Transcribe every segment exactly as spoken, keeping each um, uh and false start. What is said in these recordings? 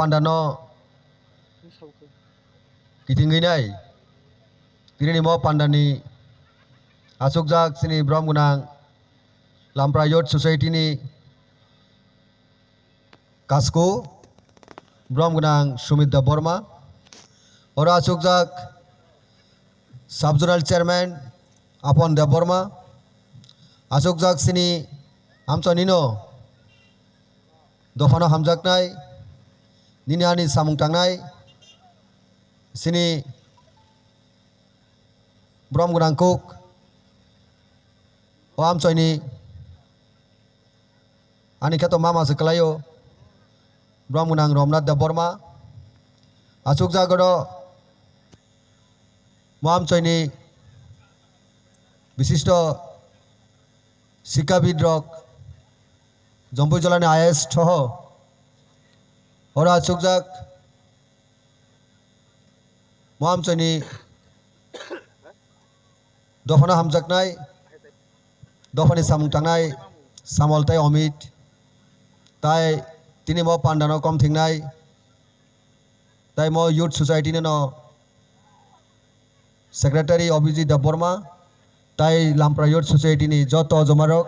pandano kitingwi nai. Tinini mo pandani achukjak chini borom gwnang Lampra Youth Society ni Kasko, borom gwnang Sumit Debbarma, oro achukjak Sub Zonal Chairman Apon Debbarma, achukjak chini amchainino dophano hamjaknai, nini ani samung tangnai, chini borom gwnang kuk, o amchaini ani kheto mama se kwlaio, borom gwnang Romnath Debbarma, achukjak oro mo amchaini bishisto sikkhabid rok, Jompui jolani I A S soho, oro achukjak mo amchaini dophano hamjaknai, dophani samung tangnai Samol tei Omit, tai tini mo pandano kom thingnai, tai mo Youth Society ni no Secretary Abhijit Debbarma, tai Lampra Youth Society ni joto jomarok,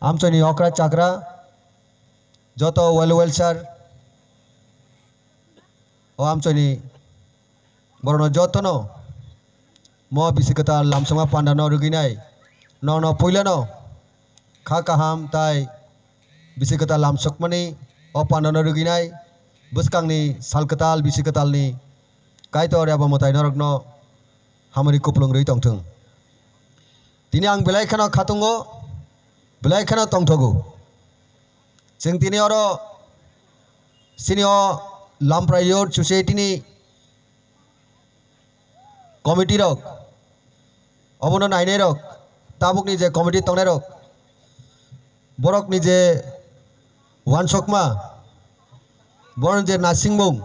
amchaini okra chakra, joto well welfare, o amchaini borokno jotono mo bisi kwtal lamsokma pandano rwgwinai, nono puilano kha kaham tai bisi kwtal lamsokmani o pandano rwgwinai, bwskangni sal kwtal bisi kwtalni Kaitor eba mwtai norokno hamari kuplung rwi tongthung. Tini ang belai kheno khatungo, belai kheno tongthogo. Chwng tini oro chini o Lampra Youth Society ni committee rok, obono nainai rok, tabukni je committee tongnai rok, borokni je wansokma, borokni je nasingmung,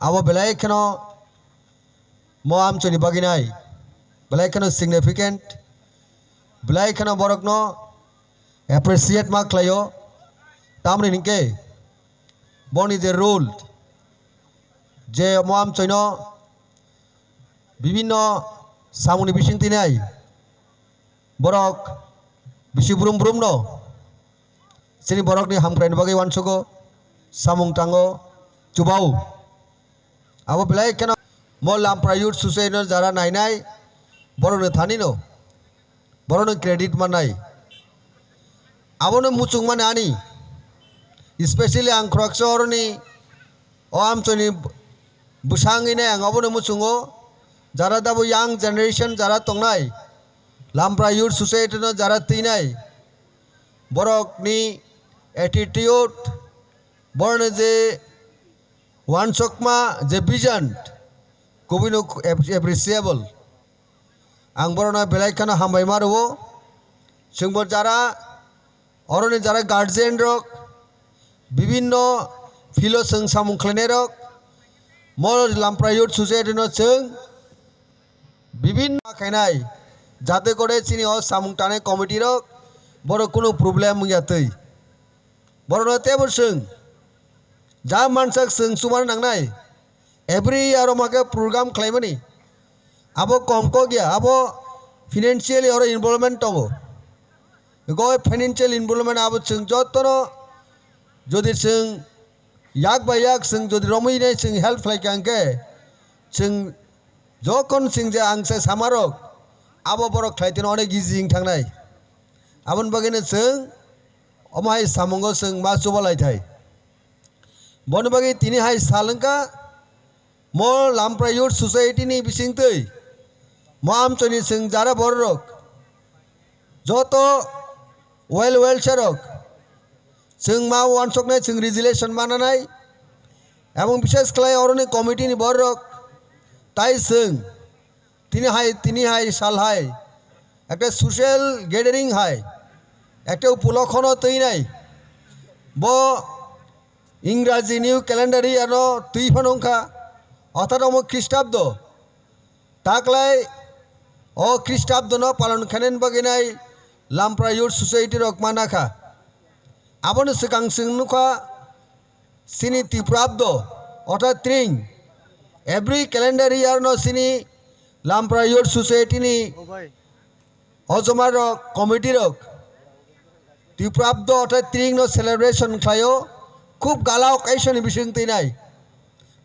abo belai kheno mo amchaini bagwi nai, belai kheno significant, belai kheno borokno appreciate ma khlaio, tamni hinkhe boni je role, je mo amchaino bibinno samungni bising tinai borok bisi brum brumno chini borokni hamkraini bagwi uansugo, samung tango, chubao. Abo belai kheno mo Lampra Youth Society no jara nainai, borokni thanino, borokno credit mannai. Abono muchungmani ani, especially ang khoroksa oroni o amchaini bwsangwi nai ang obono muchungo, jara dabo young generation jara tongnai, Lampra Youth Society no jara twinai, borokni attitude, borokni je uansukma je vision, kubui no appreciable. Ang borokno belai kheno hambai ma rwo. Chwngbo jara, oroni jara guardian rok, bibinno filo chwng samung khlainai rok, mo Lampra Youth Society no chwng bibinno khainai, jate kore chini o samung tanai committee rok borok kunu problem wngya twi. Borokno teibo chwng ja mansak chwng chubar nangnai. Every year o makhe program khlaimani. Abo kom kok ya, abo financially oro involvement tongo. Go financial involvement abo chwng jotono jodi chwng yak bai yak chwng jodi romwi nai chwng help khlai kha hwnkhe chwng jokon chwng je ang se samarok abo borok khlai tino onek easy wng thangnai. Aboni bagwino chwng omo hai samungo chwng ma chubalai thai. Boni bagwi tini hai sal wngkha, mo Lampra Youth Society ni bisingtwi mo amchaini chwng jara bororok joto well welfare rok chwng ma uansuknai chwng resolution mananai, ebong bishes khlai oroni committee ni bororok tai chwng tini hai, tini hai sal hai ekta social gathering hai ekta upolokhono twinai. Bo Ingraji new calendar year no twi phano wngkha, orthat omo Khristabdo. Taklai o Khristabdo no palon khainani bagwi nai Lampra Youth Society rok mana kha. Aboni swkang chwng nukha Chini Tiprabdo, orthat tring, every calendar year no chini Lampra Youth Society ni ojoma rok, committee rok Tiprabdo orthat tring no celebration khlaio, khub gala occasion ni bising twi nai.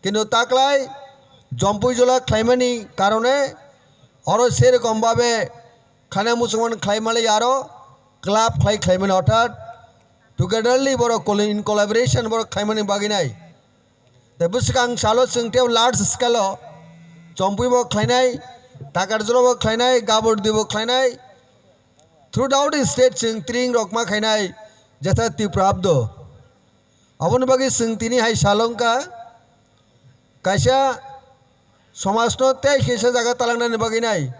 Kintu taklai Jompui jola khlaimani karone oro serokom babe khana muchungmani khlai mali aro club khlai khlaimani orthat togetherly borok col-, in collaboration borok khlaimani bagwi nai. Tei bwskang salo chwng tei large scale o Chompui bo khlainai, Takarjala bo khlainai, Gabordi bo khlainai, throughout the state chwng tring rok ma khainai, jetha Tiprabdo. Aboni bagwi chwng tini hai salo wngkha, kaisa somajno tei kaisa jaga talangnani bagwi nai,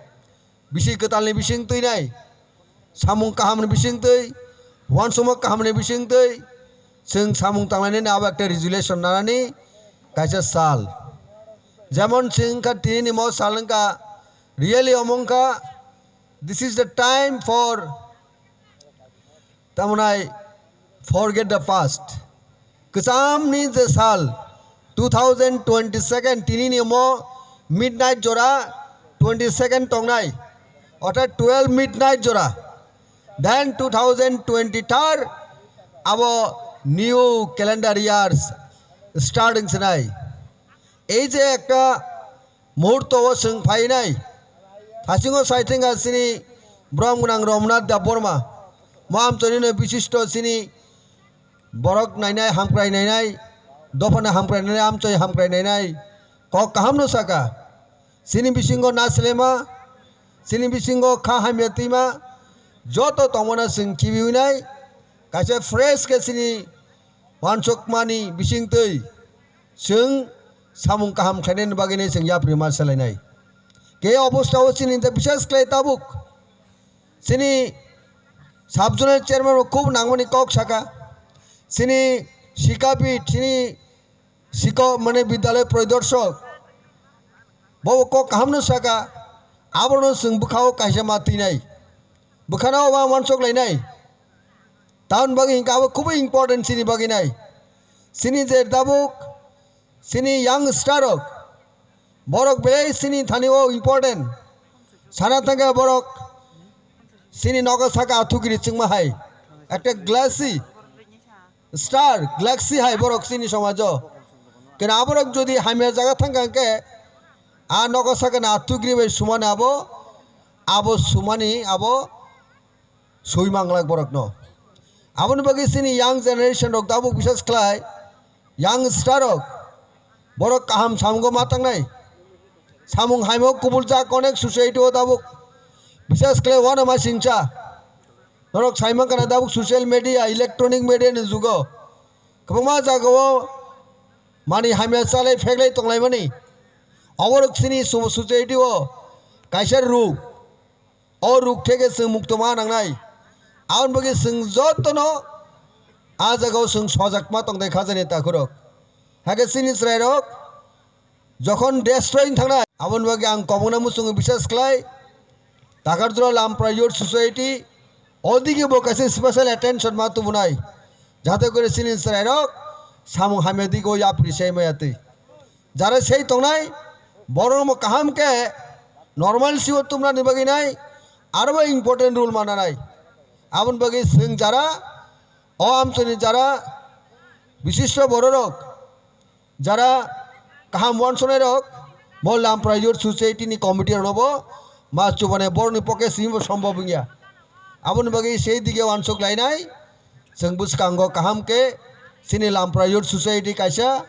bisi kwtalni bising twi nai, samung kahamni bising twi, uansukma kahamni bising twi, chwng samung tanglainani abo ekta resolution nanani kaisa sal. Jemon chwng wngkha tini ni mo sal wngkha, really omo wngkha, this is the time for Tamonai forget the past. Kwchamni je sal two thousand twenty-second tini ni mo midnight jora twenty-second tongnai. Orthat twelve midnight jora. Then two thousand twenty-third abo new calendar years starting sinai. Ei je ekta muhurto o chwng phainai. Thasingo saithengkha chini borom gwnang Ramnath Debbarma. Mo amchaini no bishisto chini borok nainai, hamkrai nainai, dophano hamkrai nainai, amchai hamkrai nainai. Kok kaham no saka. Chini bisingo nasilema, chini bisingo kha hamya twima, joto tongmano chwng khibiwi nai. Kaisa fresh khe chini uansukmani bising twi chwng samung kaham khlainani bagwino chwng yapri ma swlainai. Khe obostha o chini je bisas khlai tabuk chini sub zonal chairman bo khub nangmani kok saka. Chini sikapit, chini sikok mane bidyalay poridorsok bo kok kaham no saka. Abono chwng bwkha o kaisa ma twinai, bwkhano ma uansuk lainai. Tamoni bagwi hinkhe abo khubui important chini bagwi nai. Chini je tabuk chini young star rok, borok belai chini thani o important. Sana thangkhe borok chini nogo saka athugiri chwngma hai ekta galaxy star, galaxy hai borok chini somajo. Kena aborok jodi hamya jaga thangkha hinkhe a nogo saka na athugiri bai sumani abo, abo sumani abo sui manglak borokno. Aboni bagwi chini young generation rok tabuk bisas khlai young star rok borok kaham samungo ma tangnai. Samung haimo kubul jak onek society o tabuk bisas khlai uanama singcha. Norok sai mankha na tabuk social media, electronic media ni jugo kwbangma jagao mani hamya chalai pheklai tonglaimani. Oborok chini society o kaisa ruk. O ruk theke chwng mukto ma nangnai. Aboni bagwi chwng jotono a jagao chwng sojak ma tongdai khajani takhurok. Hakhe chini chwrairok jokhon destroy wng thangnai, aboni bagwi ang kwbangna muchungo bisas khlai. Takarjala Lampra Youth Society o dige bo kaisa special attention ma tubunai, jate kore chini chwrairok samung hamya digo yapri sai maya twi. Jara sei tongnai, borokno kaham khe normal si o tumnani bagwi nai, aro bo important rule mananai. Aboni bagwi chwng jara, o amchani jara, bishisto bororok, jara kaham uansuknairok, bo Lampra Youth Society ni committee rokno bo ma chubanai, borokni pocket simi bo sombhob wngya. Aboni bagwi sei dige uansuk lainai. Chwng bwskango kaham khe chini Lampra Youth Society kaisa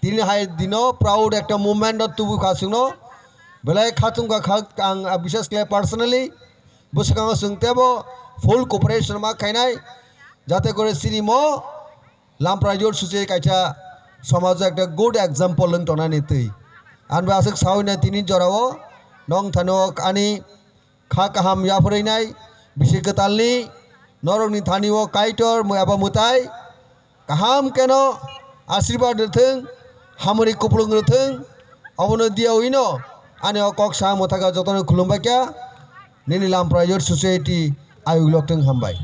tini hai dino proud ekta movement o tubui kha chwngno. Belai khatung kha kha ang, ah, bisas khe personally bwskango chwng tebo full cooperation ma khainai, jate kore chini mo Lampra Youth Society kaisa somajo ekta good example wng tongnani twi. Ang bo aswk sawi nai tini jorao nong thani o ani kha kaham yapharwi nai, bisi kwtalni norokni thani o Kaitor eba mwtai kaham keno asirwad rwthwng, hamari kupulung rwthwng, obono diyawi no ani o kok sa mwthaka jotono khulumbai kha, nini Lampra Youth Society ayuk loktwng hambai.